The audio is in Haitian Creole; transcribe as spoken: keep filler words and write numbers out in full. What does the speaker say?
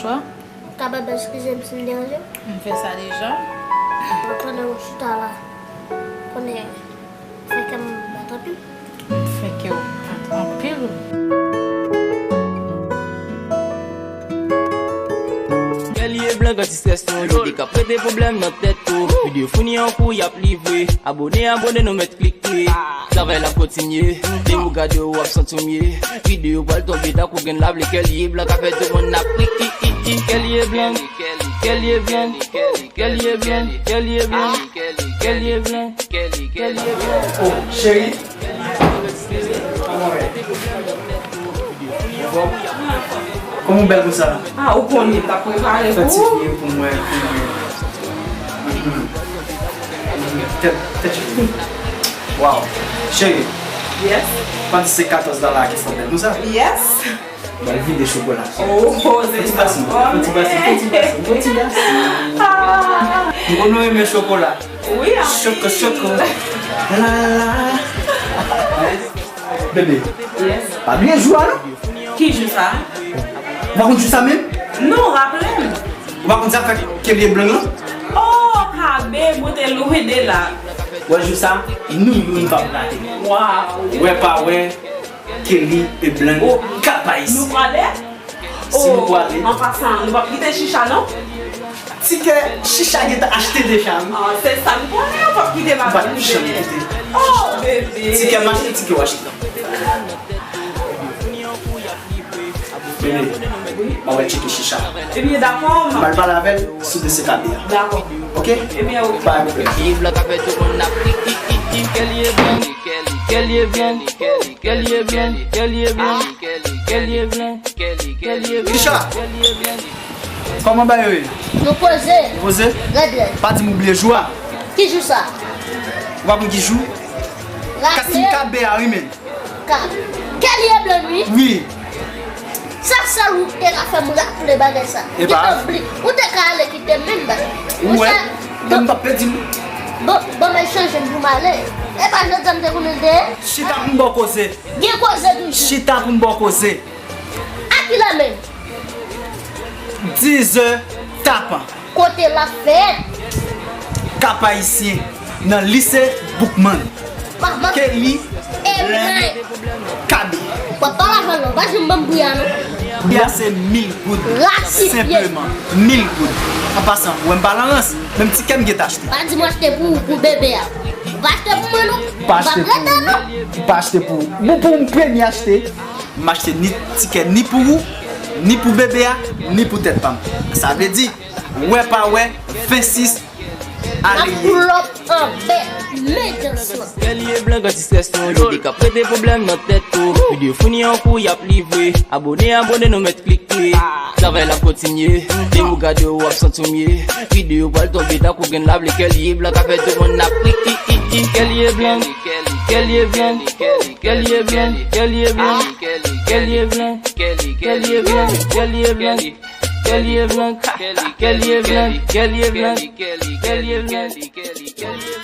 Ou kapab eskize m si m deranje w? M fè sa deja. Pandan w chita la, konnen fè kè m bat anpil. M fè kè w bat anpil. Kèlye blan, granti strès nou, yo de k ap rete pwoblèm nan tèt ou. Videyo fini an kou y ap livre. Abone, abone, nou mèt klike. Travay la kontinye. Depi w gade w ap santi w mye. Videyo pral tonbe tankou grenn lapli. Kèlye blan k ap fè tout moun ap ri, ri, ri, ri. Kèlye blan. Kèlye blan. Kèlye blan. Kèlye blan. Kèlye blan. Kèlye blan. Oh, cheri. Kòman w ye? Kòman w bèl konsa? Ah, ou konnen, m t ap prepare pou ou. Fè ti vye pou mwen, pou mwen. Mhm. Mhm. Tèt, tèt cheri. Wow. Cheri. Yes. Pa di se katòz dola ki fè w bèl konsa. Yes. Bal vide chokola. Oh, se ti basen, fè ti basen, fè ti basen, fè ti basen. Ah. M konnen w renmen chokola. Wi, anpil. Choko, choko. La, la, la. Bebe, yes, pa bliye jou a, non? Ki jou sa? Ou pa konn jou sa menm? Non, raple m. Ou pa konn sa fè kèlye blan lan? Oh, Kabe, mwen te lwen de la. Wè jou sa, nou youn p ap rate. Wow. Wè pa wè, Kelly e Blanc, oh, Cap Haïtien. Nou prale? Si nou prale. Oh, an pasan, nou p ap kite chicha, non? Tikè chicha gentan achte deja, wi. Ah, se sa m konnen, ou p ap kite m ap janm kite. Oh, bebe. Tikè m achte, tikè w achte. Bebe, wi, m ap al tcheke chicha. Ebyen, dakò, m ap al pale avè l sou dosye Kabe a. Dakò. Ok? Ebyen, ok. Pa gen pwoblèm. Kèlye blan, kèlye blan, kèlye blan, kèlye blan, kèlye blan, kèlye blan, kèlye blan. Chicha! Kòman bagay yo ye? Nou poze. Poze? Rèd, rèd. Pa di m ou bliye jou a. Ki jou sa? Ou pa konn ki jou? Raple. Kasim Kabe a, wi, men. Ka-, Kèlye blan, wi. Wi. Se sèl ou ki te ka fè m raple bagay sa. Epa. Ou te ka ale kite m menm bagay. Ou wè, bon, m t ap pèdi m. Bon, bon, men chanje m pou m ale. Epa, jodi a m te konnen l te ye. Chita pou m ba w koze. Gen koze toujou. Chita pou m ba w koze. A kilè menm? Dizè tapan. Kote l ap fèt? Cap Haïtien, nan lise Boukman. Kelly e Blanc. Kabe. W ap pale avè l, non. Pa janm ban m pri a, non. Pri a se mil goud. Ratifye. Senpleman, mil goud. An pasan, ou wè m pa lan rans, menm tikè m gentan achte. Pa di m achte pou, pou bebe a. Ou pa achte pou mwen, non. Pa achte pou ou, non. Pa achte pou ou. Bon, pou m premye achte. M achte ni tikè ni pou ou, ni pou bebe a, ni pou tèt pa m. Sa vle di, wè pa wè, vennsis, ale ye. N ap pull up anbèt, men dans lan. Kèlye blan, granti strès nou, yo de k ap rete pwoblèm nan tèt ou. Videyo fini an kou, y ap livre. Abone, abone, nou mèt klike. Travay la kontinye. Depi w gade w ap santi w mye. Videyo pral tonbe tankou grenn lapli. Kèlye blan k ap fè tout moun ap ri, ri, ri, ri. Kèlye blan. Kèlye blan. Kèlye blan, kèlye blan, kèlye blan, kèlye blan, kèlye blan, kèlye blan, kèlye blan, kèlye blan, kèlye blan.